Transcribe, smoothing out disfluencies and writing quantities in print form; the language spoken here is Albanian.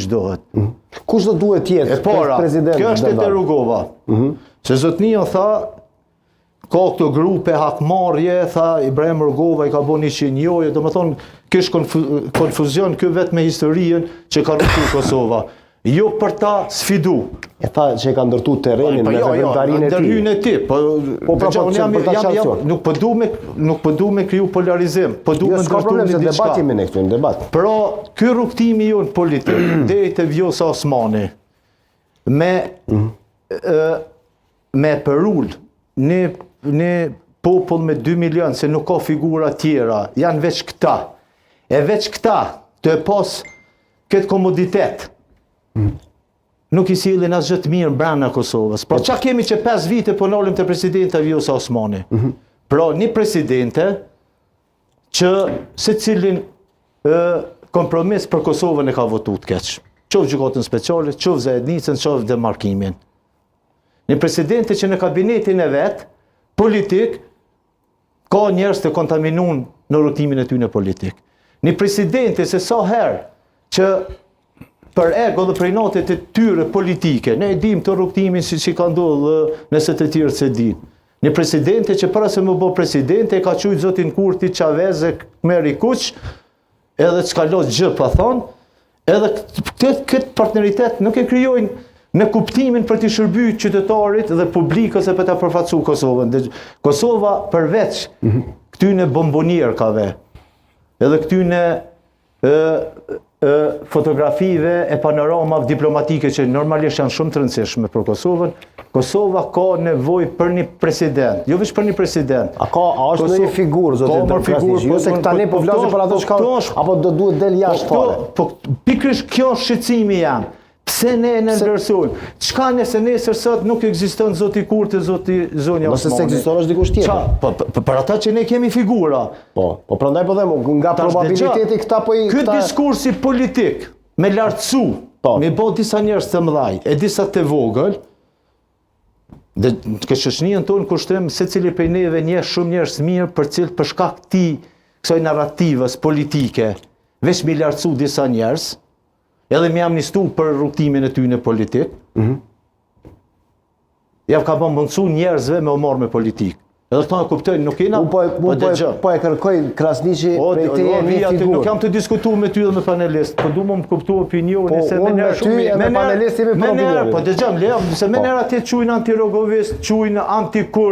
qysh dohet. Mm. Kush do duhet të jetë E para, president? kjo është te Rugova. Mm -hmm. Se zotnia tha, ka këto grupe hakmarrje, tha Ibrahim Rugova i ka bo një qinjoje, domethonë, kish konfu, konfuzion ky vetë me historinë që ka rrugtu Kosova. Jo për ta sfidu. E tha që e ka ndërtu terrenin po, me jo, jo, veprimtarinë e tij. Ndërhyn e ti, po Po, pra, po, unë jam, për ta jam, jam, qartësuar. nuk po du me nuk po du me kriju polarizim, po du Jo, me s'ka ndërtu problem një se diçka. debat jemi ne këtu, në debat. Pra, ky rrugtimi jonë politik, deri te Vjosa Osmani, me mm -hmm. me përul një, një popull me 2 milion, se nuk ka figura tjera, janë veç këta. E veç këta, të e pas këtë komoditet, mm. nuk i sjellin asgjë të mirë brenda Kosovës. Pra, ça kemi që 5 vite po nalim te presidenta Vjosa Osmani? Mm -hmm. Pra, një presidente që secilin e, kompromis për Kosovën e ka votu të keq. Qoftë gjykatën speciale, qoftë zajednicën, qoftë demarkimin. Një presidente që në kabinetin e vet, politik, ka njerëz të kontaminun në rrugëtimin e tyne politik. Një presidente se sa herë që për ego dhe për inatet e tyre politike, ne e dim të rrugëtimin si, si ka ndodhë nëse të tjerët s'e dinë. Një presidente që para se më bo presidente e ka qujtë zotin Kurti, Chavez e Kmeri Kuq, edhe s'ka lo gjë pa thonë, edhe këtë, këtë partneritet nuk e krijojnë në kuptimin për t'i shërby qytetarit dhe publikës e për ta përfaqësu Kosovën. Dhe Kosova përveç mm -hmm. këtyne bombonierkave, edhe këtyne e, e, fotografive e panoramave diplomatike që normalisht janë shumë të rëndësishme për Kosovën, Kosova ka nevojë për një president, jo veç për një president. A ka a është ndonjë figurë zoti Ka figurë, jo se po, këta ne po, po flasim për ato çka apo do duhet del po jashtë fare. Po pikërisht kjo është shqetësimi jem. Pse ne e nënvlerësojmë? Çka nëse nesër sot nuk ekziston zoti Kurti, zoti zonja Osmani? Nëse s'ekziston është dikush tjetër. Ça? Po, po, për ata që ne kemi figura. Po, po prandaj po them, nga probabiliteti këta po i Ky diskursi politik me lartësu, po. me bo disa njerëz të mëdhaj e disa të vogël, dhe në këtë shoqëninë tonë kushtrim secili prej neve njeh shumë njerëz të mirë për cilët për shkak të kësaj narrativës politike, veç me lartësu disa njerëz, edhe me amnistu për rrugëtimin e tyne politik, mm -hmm. Ja ka bën mundësu njerëzve me u marrë me politikë. Edhe këta e kuptojnë, nuk jena... Unë po, po, po, po, po e kërkoj Krasniqi po, prej teje një figurë. Nuk jam tu diskutu me ty dhe me panelist, po du më më kuptu opinionin po, se me nërë shumë... Me me panelist jemi për opinionin. Po dëgjom, lejom, se me po. nërë atje qujnë anti-rugovist, qujnë anti-kur.